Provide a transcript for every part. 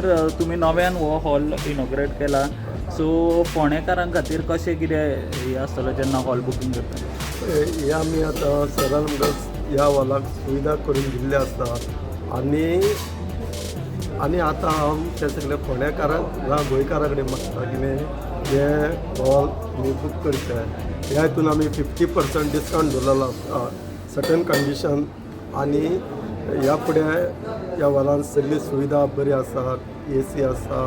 Sir, तुमी नव्यान हो हॉल इनॉग्रेट केला, सो फोंडेकारां खातीर कशें कितें हें आसतलें जेन्ना हॉल बुकींग करता? हे आमी आतां सरान आमकां ह्या हॉलाक सुविधा करून दिल्ली आसा आनी आनी आतां हांव ते सगळे फोंडेकारांक वा गोंयकारा कडेन मागता कितें, हे हॉल तुमी बूक करचें. ह्या हितून आमी 50% डिस्कावंट दवरलेलो आसा सर्टन कंडिशन. आनी ह्या फुडें ह्या हॉलान सगळी सुविधा बरी आसा. एसी आसा,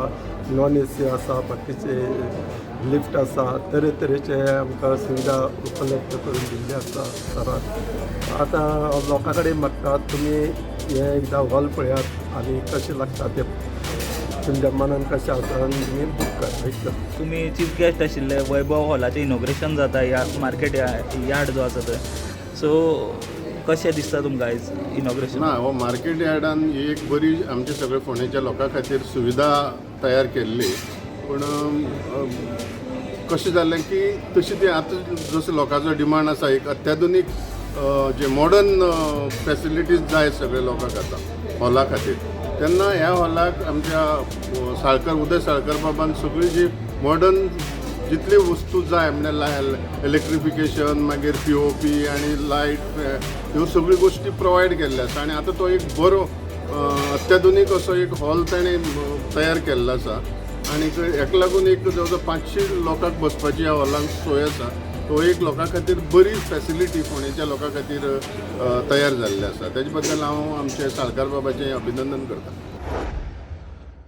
नॉन एसी आसा, बाकीचे लिफ्ट आसा, तरेतरेचे आमकां सुविधा उपलब्ध करून दिल्ली आसा सरान. आतां हांव लोकां कडेन मागता, तुमी हें एकदां हॉल पळयात आनी कशें लागता तें तुमच्या मनान कशें आसा आनी तुमी बूक करा इतलें. तुमी चीफ गेस्ट आशिल्ले, वैभव हॉलाचें इनॉग्रेशन जाता ह्या मार्केट यार्ड जो आसा थंय. सो कशें दिसता तुमकां आयज इनॉग्रेशन? ना, हो मार्केट यार्डान ही एक बरी आमच्या सगळ्या फोंडेच्या लोकां खातीर सुविधा तयार केल्ली. पूण कशें जालें की तशी ती आतां जसो लोकांचो डिमांड आसा, एक अत्याधुनीक जे मॉडर्न फॅसिलिटीज जाय सगळे लोकांक आतां हॉला खातीर, तेन्ना ह्या हॉलाक आमच्या साळकर, उदय साळकर बाबान सगळी जी मॉडर्न जितली वस्तू जाय, म्हणल्यार इलेक्ट्रिफिकेशन, मागीर पीओपी आनी लायट, ह्यो सगळ्यो गोश्टी प्रोवायड केल्ल्यो आसा. आनी आतां तो एक बरो अत्याधुनीक असो एक हॉल ताणें तयार केल्लो आसा. आनी हेका लागून एक जवळ जवळ 500 लोकांक बसपाची ह्या हॉलान सोय आसा. तो एक लोकां खातीर बरी फॅसिलिटी फोंडेच्या लोकां खातीर तयार जाल्ली आसा. तेजे बद्दल हांव आमचे साळकार बाबाचें अभिनंदन करता.